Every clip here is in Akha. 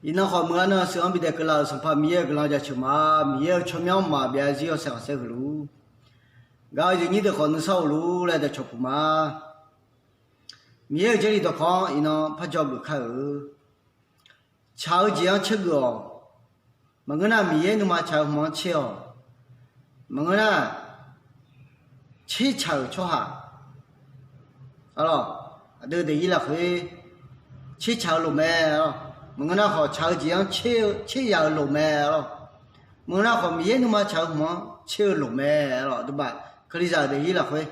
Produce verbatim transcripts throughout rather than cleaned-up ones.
Iqnan khawf, muiq-a nan sheuq-anr bidaef keuvlaf-euq Sanqpaq Miqyaer-euq guiqlanq jaceuq ma. Miqyaer-euq tsawrmyanr maqbyav zarzir yawshaef khanqsaer huiq luf-ur. Gaq-eu jeq nyir deuq khawf nuisar of luf-ur laer dawqcawq puq ma. Miqyaer-euq Jarlif dawqkawq-anr iqnan parjaw geuf kar-euq. Tsaq-eu jeq-anr tsergeuf-awq. Maqngeur nar, Miqyaer nuima tsaq-eu hmq-anr tser-awq. Maqngeur nar, tsertsaq-euq tsawrhaq, arlawq, aqdui daefzir lafkhoer tsertsaq-eu lof mae, arlawq. Maqngeur nar khawf, tsaq-eu jeq-anr tser-eu, tser yaq-eu lof mae, arlawq. Maqngeur nar khawf, Miqyaer nuima tsaq-eu hmq-anr tser-eu lof mae, arlawq. Aqduimaf Kalizaq-euq daefzir lafkhoer,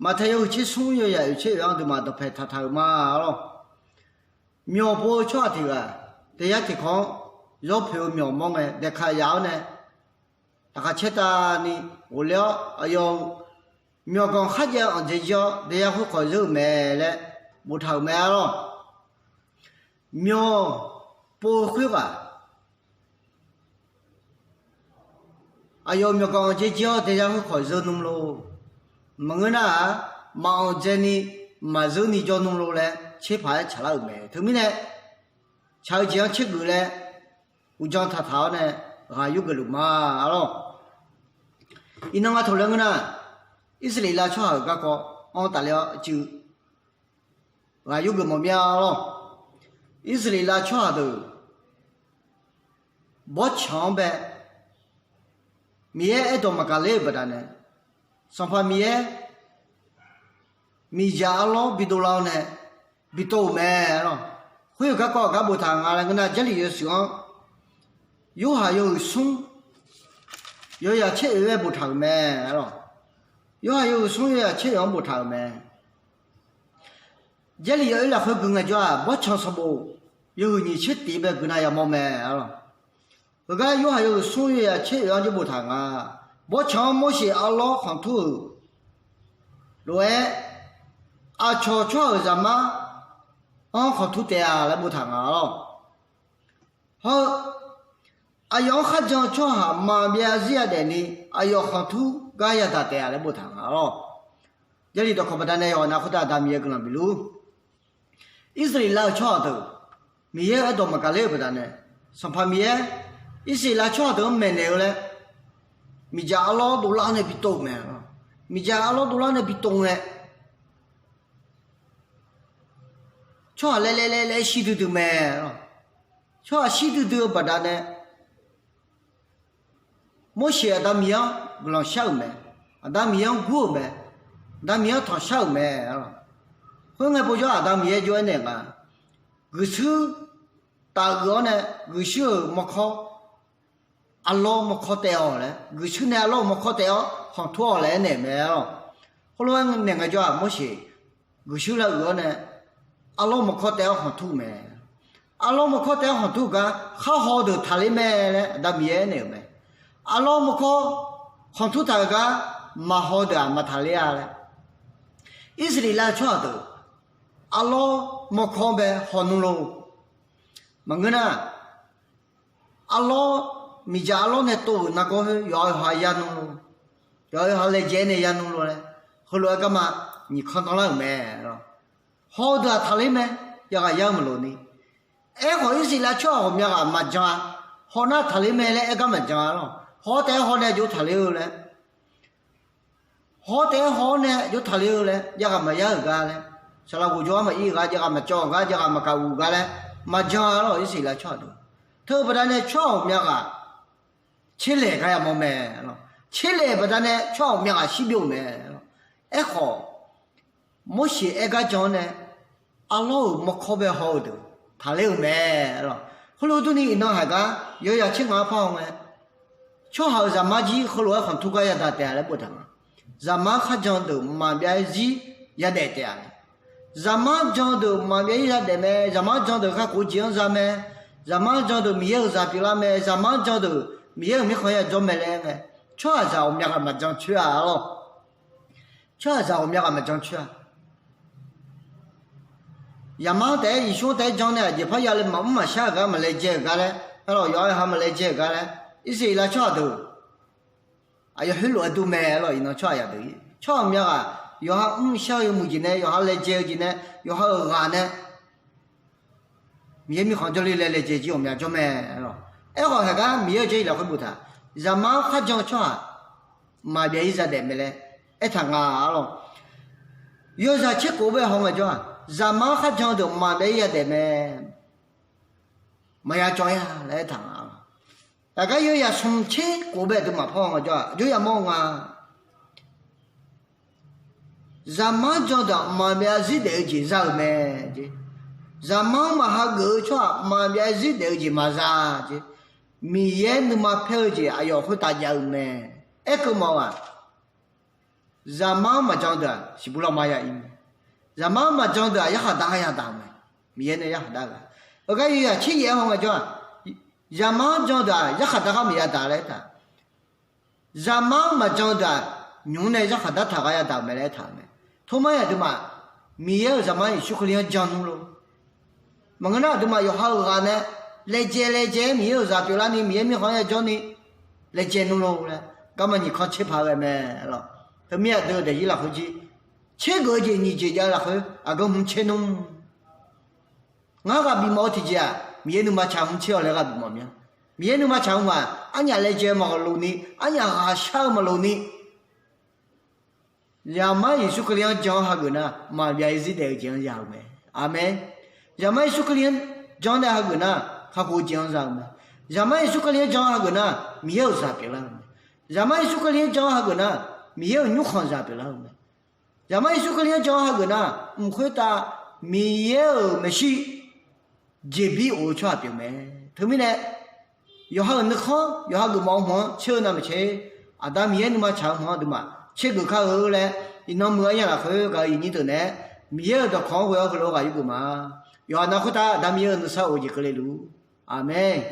Maqtaeq yawhuiq tser smr yawzaq oeq tser oeq-anr aqduimaf dawqpaeq taqtaq-euq ma, arlawq. Myawq pov-eu tsawrhaq tiq ghaq, daefzar tiq kawq-anr zawr poeq-eu myawq mawr ngae, daeqkaq yaf-awr nae, laqkhaq caertavni ghofler-awr, aqyawf-euq myawqganq kharjav-eu anqdzae jir-awr, daefzar khoerkhawf zeur-euq mae laer boftaq-euq mae, arlawq. Myawq pov-eu khoerghaq, aqyawf myawqganq anqdzae jir-awr, daefzar khoerkhawf zeur nmr lor. Maqngeur nar-aq, maqanq dzaeni maqzeur ni jawr nmr lor laer tserpaq-aer tsaqlar-euq mae. Teumirnae, tsaq-eu jeq-anr tsergeuf laer uqdzan taqtaq-awr nae ghaq yurgeuf luf ma, arlawq. Iqnan nga taq laer ngeur nar, Irsaqleqlav tsawrhaq-euq garkawv-anr tafler-awr cuiv ghaq yurgeuf mawf mir-a, arlawq. Irsaqleqlav tsawrhaq deuq bawrtsanq-anr bae Miqyaer aerdawq maqgaq ler-euq baqdanae, Sanqpaq Miqyaer miqdzaq arlawr bidov lar-awr nae bitov-euq mae, arlawq. Khoer-euq garkawv aqgar boftaq nga laer ngeur nar, Jarlif yawshuif-anr Yorhaq yawhuiq smr yawzaq tser oeq-aer boftaq-euq mae, arlawq. Yorhaq yawhuiq smr yawzaq tser oeq-anr boftaq-euq mae. Jarlif yawoer lafkhoer gui ngaejawr-aq, bawrtsanq sanqbof yawhuiq nyiq tser tiq bae guiqnav yamawr mae, arlawq. Heugar Yorhaq yawhuiq smr yawzaq tser oeq-anr jir boftaq nga. Bawrtsanq-anr Morseq arlawr khanqtur-euq lof-aer, aqcawq tsawrhaq-euq zaqmar-anr khanqtur taef-a laer boftaq nga, arlawq. Hawr-eu, aqyawf-anr kharjan-eu tsawrhaq maqbyav zarzir yadaef ni, aqyawf khanqtur gar yadaq taef-a laer boftaq nga, arlawq. Jarlif dawqkawq baqdanae yawqha nav khoertav Aqda Miqyaer guiqlanq bifluf-ur. Irsaqleqlav-euq tsawrhaq deuq, Miqyaer-euq aerdawq maqgaq ler-euq baqdanae, Sanqpaq Miqyaer Irsaqleqlav tsawrhaq deuq-anr maeqnaeq-eu laer, miqdzaq arlawr dovlar nae bitov-euq mae, arlawq. Miqdzaq arlawr dovlar nae bitov ngae, tsawrhaq laev laev laev laev shir duidui mae, arlawq. Tsawrhaq shir duidui-eu baqdanae, Morseq Aqda Miqyaer-anr guiqlanq shar-euq mae. Aqda Miqyaer-anr gur-euq mae. Aqda Miqyaer-anr tanqshar-euq mae, arlawq. Khoerngae povjawr Aqda Miqyaer jov-aer naeq nga, guiqshuir taf uiq-awr nae, guiqshuir-euq mawrkawr, arlawr mawrkawr taev-awq laer, guiqshuir nae arlawr-euq mawrkawr taev-awr khanqtur-awq laer aernaeq-euq mae, arlawq. Khoerlof-aer naeq ngaejawr-aq, Morseq guiqshuir laer uiq-awr nae, arlawr mawrkawr taev-awr khanqtur-euq mae. Arlawr mawrkawr taev-awr khanqtur-eu gar khar haw-eu deuq taqler mae laer Aqda Miqyaer aernaeq-euq mae. Arlawr mawrkawr khanqtur taq-eu gar maqhaw-eu deuq-aq maqtaqler-a laer, Irsaqleqlav tsawrhaq deuq arlawr mawrkawr-anr bae haw nmr lor. Maqngeur nar, arlawr, miqdzaq arlawr nae tov-euq nargawr khoer yawqha yawqha ya nmr lor. Yawqha yawqha laejae-aer nae ya nmr lor laer, heulof-aer garma nyiq kanr danlar-euq mae, arlawq. Haw-eu deuq-aq taqler mae, yagaq yar-eu maqloq ni. Aerkhawf, Irsaqleqlav tsawrhaq ghawqmya ghaq maqjan-a. Haw nar taqler mae laer aer gar maqjan-a, arlawq. Haw-awr taef-aer haw nae jov taqler-eu laer, haw-awr taef-aer haw-awr nae jov taqler-eu laer, jav ghaq maqyar-euq gar laer, saqlaq ghof jawr-awr maqir-euq gar, jav ghaq maqcawv-euq gar, jav ghaq maqkaq uq-euq gar laer maqjan-a, arlawq. Irsaqleqlav tsawrhaq deuq, teu-eu baqdanae tsawrhaq ghawqmya ghaq tserlaeq gar yamawr mae, arlawq. Tserlaeq baqdanae tsawrhaq ghawqmya ghaq shirbyov-euq mae, arlawq. Aerkhawf, Morseq aer gar jan-awr nae, arlawr-euq mawrkawr bae haw-eu deuq taqler-euq mae, arlawq. Khoerlof durni iqnan haiq gar yawzaq tser ngaq-anr parhaw ngae, tsawrhaq-euq zaqmar jir heulof-aer khanqtur gar yadaq taef-a laer boftaq nga. Zaqmar kharjan deuq maqbyav-aer zir yadaef taef-a. Zaqmar jan deuq maqbyav-aer yadaef mae. Zaqmar jan deuq kakhof-eu jeq-anr za mae. Zaqmar jan deuq Miqyaer-euq zaq pyeuflar mae. Zaqmar jan deuq Miqyaer-euq mirkhanq-anr yajawr mae laer aer ngae, tsawrhaqzaq ghawqmya ghaq maqjan coer-a, arlawq. Tsawrhaqzaq ghawqmya ghaq maqjan coer-a. Zaqmar-anr taef-aer, Yeqsur-anr taef-aer jan nae aqjeq parya le maqmr maqshar-euq gar, maqlaejae-euq gar laer, arlawq, yawqha yawqha maqlaejae-euq gar laer, Irsaqleqlav tsawrhaq deuq aqyawf khoerlof-aer dur mae, arlawq. Iqnan tsawrhaq yadeuq-ir tsawrhaq ghawqmya ghaq, yawqha mrshar-eu yawmuiq jeq nae, yawqha laejae-eu jeq nae, yawqha-euq ghaq nae Miqyaer mirkhanq jawrle laer laejae jir ghawqmya jawr mae lawq. Aerkhawf haeqgar Miqyaer-euq jarlif lafkhoer boftaq, zaqmar-anr kharjan-eu tsawrhaq maqbyav-ir yadef mae laer aertaq nga lawq. Yawzaq tser khof bae haw ngaejawr-aq, zaqmar-anr kharjan-eu deuq maqbyav-ir yadaef mae. Maqya cawv-ir-a laer aertaq nga lawq. Aqgar yawzaq smq tser khof bae deuq maqpar haw ngaejawr-aq, aqjox yamawr nga. Zaqmar jan deuq-aq maqbyav zir daef-eu jeq za-euq mae jeq. Zaqmar-anr maqhageuf-eu tsawrhaq maqbyav zir daef-eu jeq maqza jeq. Miqyaer nuima paer-eu jeq aqyawf khoertav jav-eu mae. Aerkeuv mawf-eu-aq, zaqmar-anr maqjan deuq-aq siqbur lawrma ya ir mae. Zaqmar-anr maqjan deuq-aq yarkhaq dar gar yadaq-euq mae. Miqyaer nae yarkhaq dar-eu-aq, heugar yawzaq tser yaef-aer haw ngaejawr-aq, zaqmar-anr jan deuq-aq yarkhaq dar gar maqya daq laer aertaq. Zaqmar-anr maqjan deuq-aq, nymq-mr nae yarkhaq dartaq gar yadaq-euq mae laer aertaq-euq mae. Tormar-iq aqduimaf, Miqyaer-euq zaqmar Yeqsur Kali-anr jan nmr lor. Maqngeur nar aqduimaf yawqha-euq ghaq nae laejae laejae-aer Miqyaer-euq zaq pyeuflarni Miqyaer mirkhanq-anr ya jawrni laejae nmr lor laer garma nyiq kanr tser paq ghae mae lawq. Teumirnae aqdui-euq daefzir lafkhoer jir tsergeuf-eu jeq nyiq jeq jav-eu lafkhoer aqgeu hmq tser nmr. Ngar ghaq bifmawf-eu tiqjeq-aq, Miqyaer nuima tsaq hmq tser-awq laer ghaq bifmawf mya. Miqyaer nuima tsaq hmq-aq, arnyaf laejae maqlof ni, arnyaf ghaqshar-eu maqlof ni, zaqmar Yeqsur Kali-anr jan-anr hageuf nar, maqbyav zir daef-eu jeq-anr za-euq mae. Aqmeq. Zaqmar Yeqsur Kali-anr jan-anr nae hageuf nar, kakhof-eu jeq-anr za-eu mae. Zaqmar Yeqsur Kali-anr jan-anr hageuf nar, Miqyaer-euq zaq pyeuflar-eu mae. Zaqmar Yeqsur Kali-anr jan-anr hageuf nar, Miqyaer-euq nymrkhanq zaq pyeuflar-eu mae. Zaqmar Yeqsur Kali-anr jan-anr hageuf nar, mq khoertav Miqyaer-euq maeqshi jeqbir of-eu tsawrhaq pyeuf mae. Teumirnae yawqha-euq nuikhanr, yawqha geufmawf-eu hmq-anr tser-eu navmaqtser, Aqda Miqyaer nuima tsaq-eu hmq-anr aqduimaf tsergeuf kar-eu laer, iqnan muiq-eu arnyaf lafkhoer gaq-eu iqnyir deuq nae, Miqyaer-euq dawqkawq-anr ghoe-awr heulof-aer ghaq yurgeuf ma. Yawqha nav khoertav Aqda Miqyaer-euq nuisar of-eu jeq keuvle luf-ur. Aqmeq.